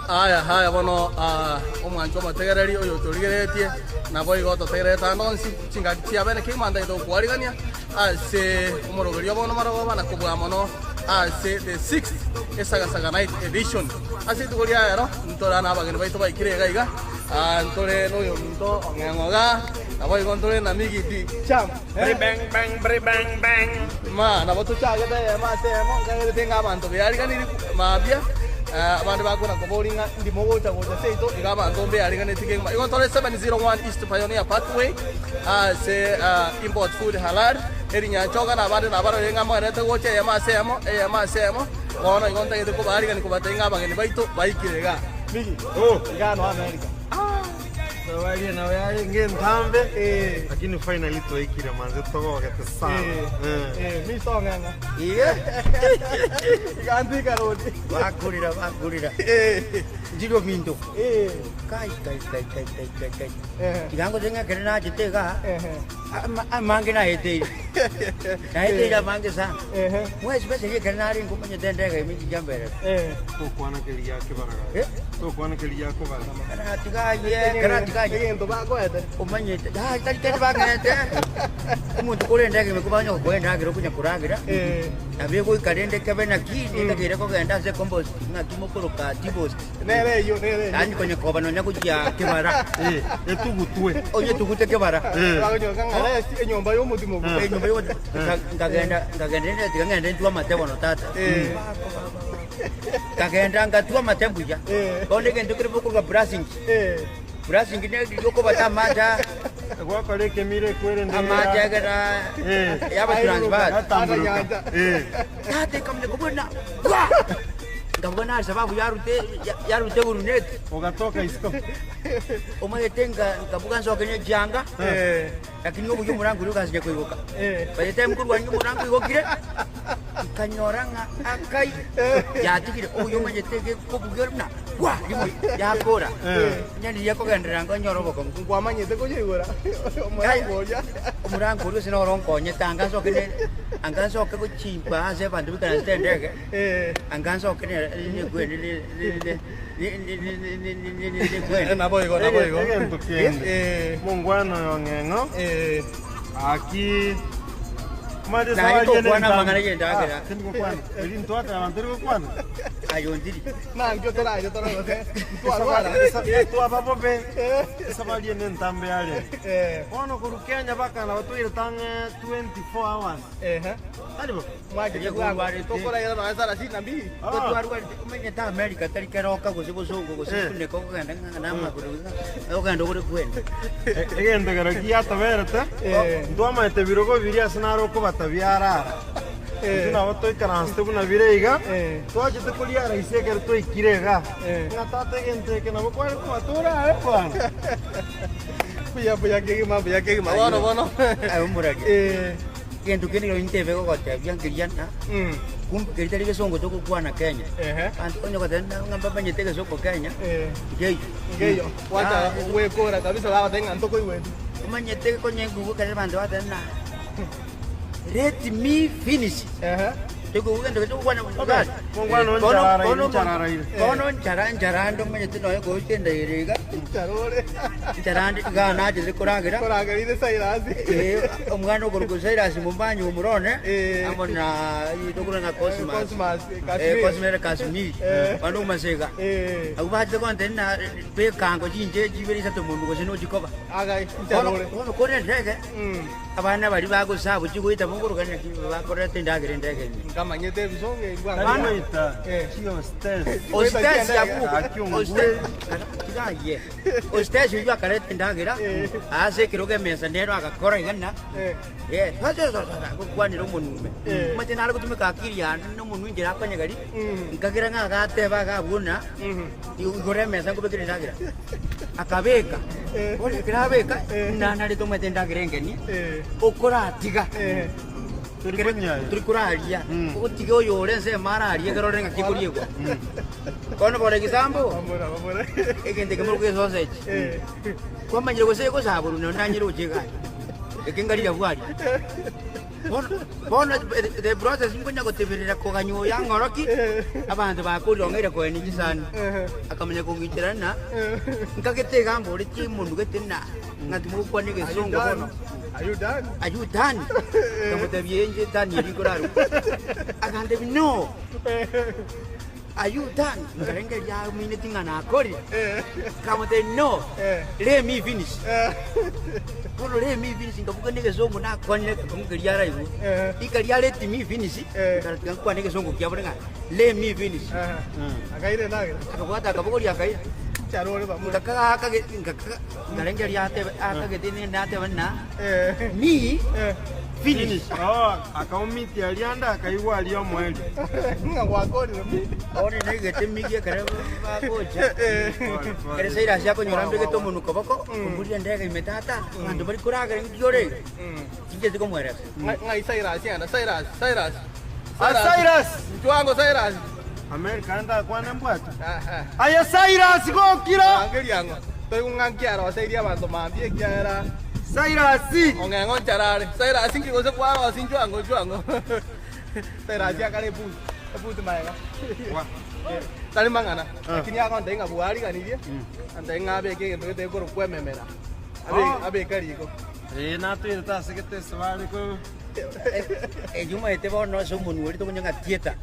Aya, aya bono omwancho omotegereri oyo otorigereretie, naboigo totegererete ande onsi chingaki chia bene kegima ntagete gokwarigania ase omoroberio bono marogoba na kobua mono ase the sixth Esagasaga Night Edition. Ase rituko ria rero ntore na abageni baito baikire iga iga, ntore noyominto Ong'eng'o igaa, naboigo ntore na Migiti Cham. Bri bang bang bri bang bang. Ma nabo tochagete eyemo ase eyemo, nkagerete ng'a abanto beariganirie mambia, abande bakona koboria ng'a ndimo gocha gocha seito, iga abanto mbeariganetie kegima. Igo tore 701 East Pioneer Parkway ase Import Food Halal, erinyanchoga na abande nabarorire ng'a moerete gocha eyemo ase eyemo, eyemo ase eyemo. Bono igo ntagete kobaarigania kobatebia ng'a abageni baito baikire igaa. Migi, igaa noa America. Safari nabo yarenge entambe lakini finally twaikire manze togogete sana. Eh. Mi song'eng'a. Iga ntika rodi. Bakurira bakurira ndiro minto kai kai kai kai kai kai kai tiga ngote ng'a ekero nachete igaa amange naeteire naeteire amange sana mwa especially ekero narenge omanyete endege ime chicha mberero Tokwana keria kebaraga. Eh? Tokwana keria kobara. Karatiga aye, karatiga aye. Egento bakoete. Omanyete, ah, tari kende bang'ete. Omonto kore endege ime kobanya gokoa endagera okonya koragera. Eh. Nabo egoika rende kebe naki, netakeire kogenda ase compost, ng'aki mokoroka T-post. Nere eyio, nere eyio. Yaani konya koba nonya gochia kebara. Eh, etugutwe. Onye tugute kebara. Eh. Bakonyoka ng'a resi enyomba y'omotimo. Eh. Enyomba y'omotimo. Nkagenda, nkagenda rende tiga ng'ende ntwe amate bono tata. Eh. Nkagenda ngatwa amate mbuya. Bono egento kere bokorwa brushing. Brushing ne okobata amache aa. Gwakora ekemira ekwerende Amache agera yaba transferred. Yatamburuka. Tata ekamanya kobua bwa! Nkabuga na Alshababu yarute yarute guruneti. Ogatoka isiko. Omanyete nka nkabuga nsoke ne chianga. Lakini obuya omorango oria ogansinya koigoka. By the time korwania omorango oigokire, nkanyora ng'a akai yatigire obuya omanyete gekobugia buna gwa rimo yakora. Onye riria kogenderera nkonyora obokong'u. Nkwamanyete koyoigora omorango oria. Omorango oria ase noro onkonyete anga nsoke ne anga nsoke gochimba ase abanto baikaransete endege, anga nsoke ne ne ne Naboigo, naboigo. Egento kende mongwana oyo ng'eng'o aki omanyete Nari esabari ene gokwana entambe. amang'ana y'endagera. Ah, tindi gokwana eri ntwate abanto eri gokwana Aye ondiri. Nankio torache torogote ntwarwara. Twaba bobe esabari ene entambe yarenge bono korwa Kenya bakana batwairete ang'e 24 hours Tari bo? Mwachete bwango tokoraira nonya sarasini na mbili. Gotwarwarete omenyete America tari keroka gose bosongo gose Eh. kuneka okogenda ng'a namagoro ng'a okogenda ogore kwenda. Egento kero giatoberete, Eh. ntwamaete birogo biria ase naro okobata biarara. Eh. Intwe nabo toikaransete buna bire iga, Eh. twachete koriara ise ekero twaikire iga. Eh. Ng'a tata egento eke nabo kware kobata orare bwana. Buya buya kegima buya kegima bono bono. Aye omorari. Eh. Egento kende kero intebe gogotebia nkeria ng'a kumbe keria tari gesongo togokwana Kenya. Abanto onye goteba ng'a mbamanyete egesongo Kenya, nkeiyo. Nkeiyo. Gwacha gwekora kabisa bagoteba ng'a ntokoigweti. Omanyete konya enkubu ekero abanto bagoteba ng'a let me finish. Tokoigwa gento keria togokwana gari. Mongwana o nchara araire, nchara araire. Bono nchara nchara ande omanyete nonya gocha endagera iga. Nchara ore. Nchara ande iga nachete koragera. Koragerire Silas. Eh, omwana okorokwa Silas Momanyi omorone Eh. amo na tokorwa na Cosmas. Cosmas, Eh, Kashmir. Cosmas na Kashmir. Eh. Bande omasega. Eh. Abwo bachete gontebia na bekango chinche chibere isato monwe gose nochikoba. Agai, nchara Bono ore. bono kore endege Mm. Abana baria bagosabu chigoita mokorokana naki bakoreta endagera endege ime. Nkamanyete ebisongo ebi bwango. Tari goita Eh. chiostesi. Ostesi abwo Gaki ongwe. Ostesi tiga ayie. Ostesi oyio akareta endagera ase ekerogo emesa nero agakora iga na Eh. eh gokwanera omonwe ime. Eh. Omanyete nare gotumeka akili yane na omonwe inche nakonyegeri Mm. nkagera ng'a agateba iga abwo na Mhm. igoro emesa nkobekere endagera. Akabeka, Eh. bono ekero abeka, Eh. nanarete omanyete endagera engeni, Eh. okoratiga Eh. Tori konyaria. tori koraria, Mm. otige oyo ore ensemo ararie ekero ore ng'aki ekoriegwa. Bono for example, Bamura, bamura. egento ekemo korwa esausage, Eh. kwamanyire gose egosaborwa nonye nanyire gocha egari, eke nkarira bwaria. Bono bono the process nkonya goteberera koganya oyo ang'oroki, abanto bakorire ong'eire koenia chisani. Akamanya kong'ichera ng'a nkagete iga mboretie omonto gete ng'a ng'a timogokwana egesongo bono. Are you done? Are you done? Nkamotebia ee inche done eria nkorarwa. Akantebia no. Are you done? Nkarengereria amineti ng'a nakorire. Nkamotebia no. Let me finish. Bono let me finish nkabuga na egesongo nakwanire egekongu keria araigwe. Rika ria let me finish, nkaratiga nkwane egesongo kiabo ng'a let me finish. Akaira endagera. Akabwata akabogoria akaira. Charore bamura. Ngakagaka ngakaga nkarengereria atebe akagete ninde atebe ng'a me finish. Oh, akaumitia aria ande akaigwa aria omoerio. Ng'a gwakorire mi. Bono naigete migi ekero bagocha ekero Cyrus akonyora mbegete omonwa koboko omburie endege ime tata abanto bari koragera inki ore iga tincheti komoeresa. Ng'ai Cyrus enda Cyrus Cyrus Ah, Cyrus! Nchwango Cyrus. America ntakwane mbwate. Aye Cyrus gokira! Rangeria ng'o toigwe ng'a nki aroseirie abanto mambia ekiagera Cyrus! Ong'eng'o nchara are. Cyrus nki gose kwarosia nchwango nchwango. Cyrus akare ebuti ebuti magega. Tari mang'ana. Lakini agontebia ng'a bwariganirie, antebie ng'a abeke egento gete gekorokwa ememera. Abe abeke riko. Ee, natwerete ase gete ase bare ko. Erio omanyete bono ase omonwa oria tokonya ng'a tieta.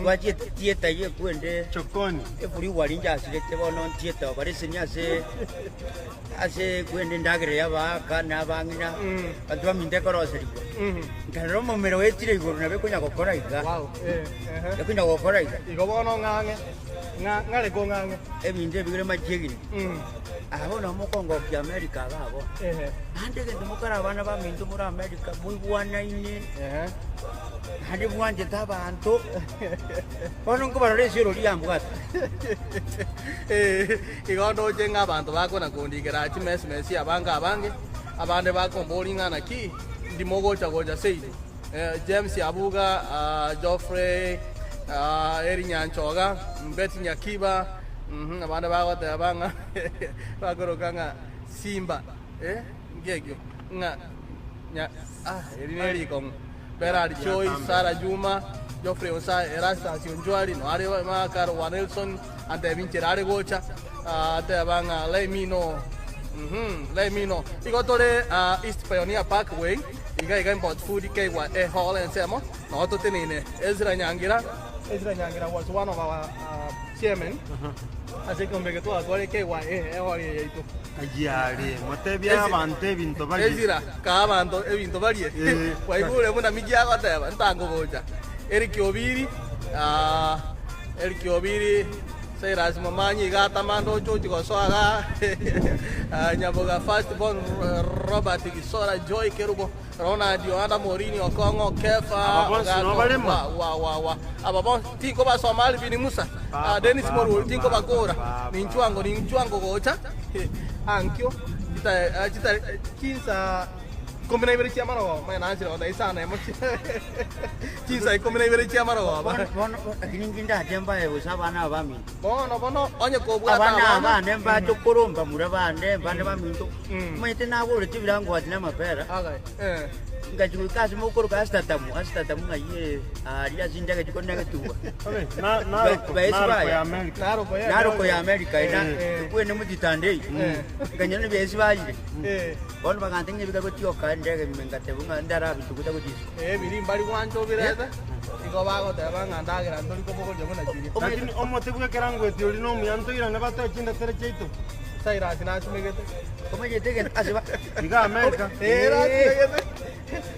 Twachiete tieta eyio ekwende Chokoni. efuri gwarinche asirete bono ntieta obareseni ase ase ekwende endagera y'abaaka na abang'ina abanto baminto ekoroserigwa. Nkarora omomera oetire igoro nabo ekonya gokora iga, Wow. ekonya gokora iga. Igo bono ng'ang'e ng'a ng'are kong'ang'e. Ebinto ebi bire machiegini. Aa bono mokongokia America iga abwo. Naende egento mokore abana baminto more America moigwanaine, naende mwanchete abanto, bono nkobarora ase erori yambwate. Igo ndoche ng'a abanto bakona kondikera chimesmesi abange abange, abande bakomboria ng'a naki ndimo gocha gocha seito. James Abuga, Geoffrey, Eli Nyanchoga, Betty Nyakiba, abande bagoteba ng'a bakoroka ng'a Simba, eh, nkekio ng'a nya ah, eri nerikong'u. Berard Choi, Sarah Juma, Geoffrey Osae, Erastus Onchwari, noare Makar wa Nelson, antebi nchera are gocha, ateba ng'a let me know. Mhm, let me know. Igo tore East Pioneer Parkway, iga iga Import Food KYA Hall ensemo, noo toteneine. Ezra Nyangira, Ezra Nyangira was one of our chairman ase ekeombe eke twatware KYA ehall eye yaito. Ayio are, motebie abanto ebinto barie. Ezra, kaa abanto ebinto barie. Eh. Kwaigure buna Miki agoteba, ntangogocha. Eric Obiri, ah, Eric Obiri, Cyrus Momanyi iga atama ndoche ochia gosoa igaa, ah, Nyaboga first born Robert Gisora Joy Kerubo, Ronald Yohana Morini Okong'o Kefa Aba bonsi Ogako, nobarema? wa, wa, wa, wa. Aba bonsi tinkobasoma Alvin Musa, Baba, ah, Dennis baba, Moruri tinkobakora. baba. Ninchwango ninchwango gocha ankio chita ah, chita chinsa ikomi na ibere chiamarogoba manya nanchire goteba isano emo chinsa ikomi na ibere chiamarogoba Bono bono lakini inki ndache mbae gose abana aba baminto. Bono bono onye kobwata Abana abana abane mbache koromba mura bande mbande baminto. Mm. Omanyete naboretie ebirango ati namapera. Agai, eh. Ngachia goika ase mokoroka Asitatamu, Asitatamu ng'ai ere aaria ase chinchake chikori na egetuba. Obe, na- Naroko, Baesi Naroko baya. ya Amerika. Naroko ya Naroko ya Amerika ena Eh. ekwene motitanda eyio. Eh. Nkanyora nebiesi bayire. Eh. Bono bagantebia ng'a ebika gotioka endege ime ngateba ng'a ndarabituguta gochia isiko. Eh, biri mbari gwancha obirete, igo bagoteba ng'a ndagera ntori kobogoria buna chiria. Lakini omote bw'ekerangweti oria nomuya ntoirane batoe chindetere chiaito. Cyrus nasimegete. Omanyete egento ase ba Iga Amerika. Eh, nasimegete.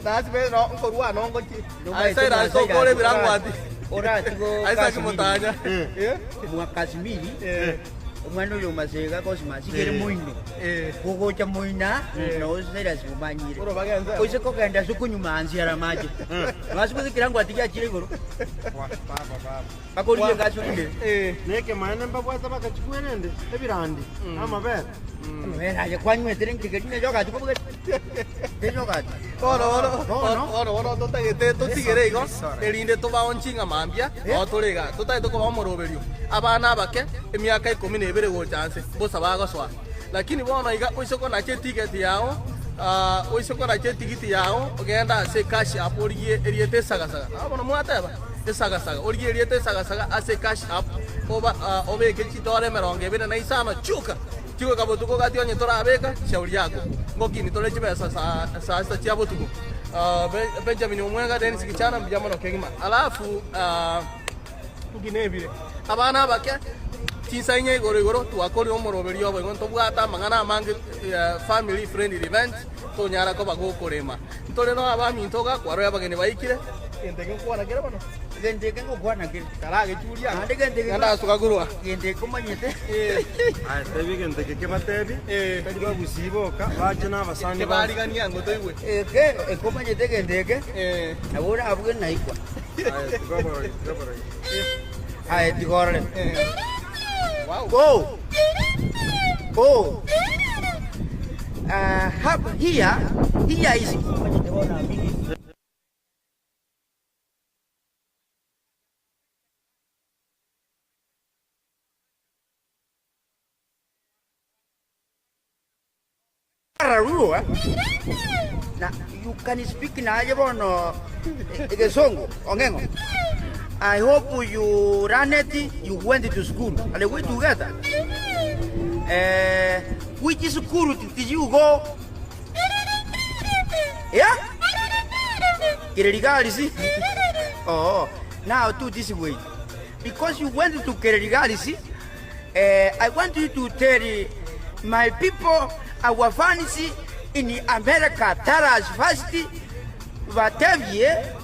Nasimegete no nkorwa ano ngochie. Aye Nomanyete Cyrus buna okore Cyrus ebirangwati. oratigo Isaac Kashmiri. Mutanya. Eh. Eh. Mwa Kashmiri Eh. omwana oyo Masega Cosmas igere Eh. moino Eh. gogocha moina Eh. noo Cyrus omanyire Oro bagenze. oise kogenda ase okonyuma ansiara amache nase ekerango ati giachire igoro Wa, baba, baba. bakorigia egasi orinde Eh. Nekemaene mbabwate bakachigwera ende ebirandi namabere. Amabere aye kwanywetire nchigeri ne yogati kobugete te yogati Bono bono Bono. bono bono totagete totigere igo erinde tobaonchi ng'a mambia noo tore iga totagete koba omoroberio abana abake emiaka ikomi na ebere gocha nse bosa bagosoa lakini bono iga oise konacha etigeti yao. Oise koracha etigiti yao, ogende ase Cash App origie erieta Esagasaga. Nabo bono mwateba, Esagasaga. Origie erieta Esagasaga ase Cash App, oba obeke chidora 25 chioka. Chigoika botuko gati onye torabeka, shauri yako. Ngokini tore chibesa saa saa sita chia botuko. Benjamin Omwenga, Dennis Kichana, mbuya mono kegima. Alafu Inki nebire abana abake chinsa inye igoro igoro twakorire omoroberio obo igo ntobwate amang'ana amange family friendly event tonyara koba gokorema. Ntore no abaminto iga kwarora abageni baikire. Gento eke nkokwana kere bono. Gento eke nkokwana kere. Karagechuria Naende gento eke genda asuka korwa. Gento eke omanyete. Aye tebi egento eke kebatebi, tari bagusii boka, bache na abasani babo. Kebariganie ango toigwe. Eke eke omanyete egento eke, nabo orabuge naikwa. Aye tiga orore. Oh. Oh. Have here, here is Ararua, na you can speak naye bono egesongo ong'eng'o. I hope you learn it, you went to school. Are we together? Eh, which school did you go? Yeah? Kererigalisi? Oh, now do this way. Because you went to Kererigalisi, eh, I want you to tell my people, our fans in America, Taras first, batebie,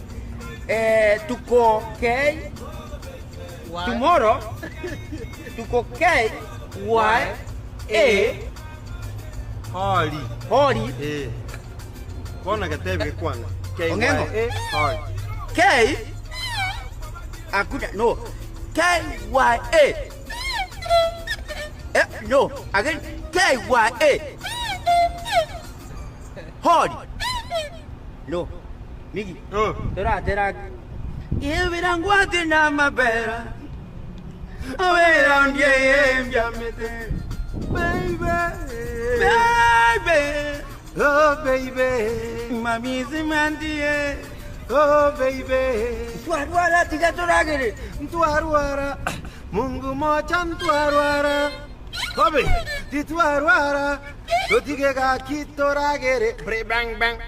eh, tuko K, tomorrow, tuko K, Y, A, Hori. Hori. Eh. Bono getebi gekwana. K Y Ong'eng'o. A Hori. K, akuda, no, K, Y, A. Eh, no, again, K, Y, A. Hori. No, Migi. Oh. Toratera. Ebirangwate namabera. Abera ndie mbiamete. Baby. Baby. Oh baby. Mami simandie. Oh baby. Twarwara tiga toragere. Ntwarwara. Mungu mocha ntwarwara. Kobe. Titwarwara. Totige gaki toragere. Bre bang bang.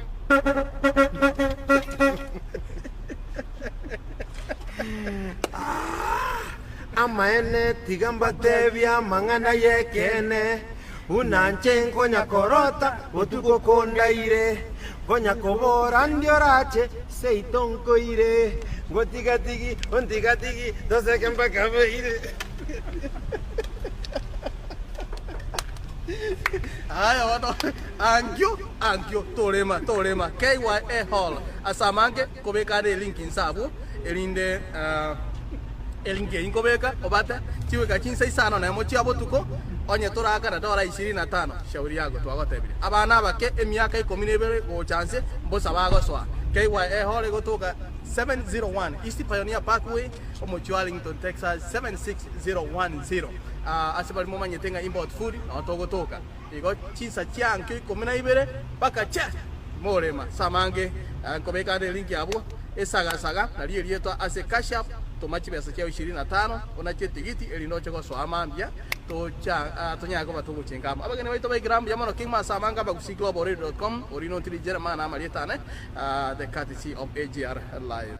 Amaene tiga mbatebie amang'ana y'ekeene, buna nche nkonya korota botuko kondaire, nkonya kobora ndi orache seito nkoire, ngotigatigi ontigatigi toseke mpaka beire. Aya bono ankio ankio torema torema KYA Hall ase amange nkobeka are elink inse abwo erinde elink eyio nkobeka obate chigoika chinsa isano nemo chia botuko onye torakana dola ishirini na tano shauri yako twagotebirie abana abake emiaka ikomi na ibere gocha nse mbosa bagosoa KYA Hall egotoka 701 East Pioneer Parkway omochie o Arlington Texas 76010. Ase baria momanyete ng'a Import Food nao togotoka. Igo chinsa chia ankio 12 mpaka chia morema. Ase amange nkobeka ande elink abwo esagasaga nario erietwa ase Cash App toma chibesa chiao 25 onache etigiti erinde oche gosoa mambia tocha tonyare koba togochenga amo. Abageni baito baikire mbuya mono kegima ase amange abagusii global radio dot com oria nontiri Jeremiah na amarieta ane the courtesy of AGR live.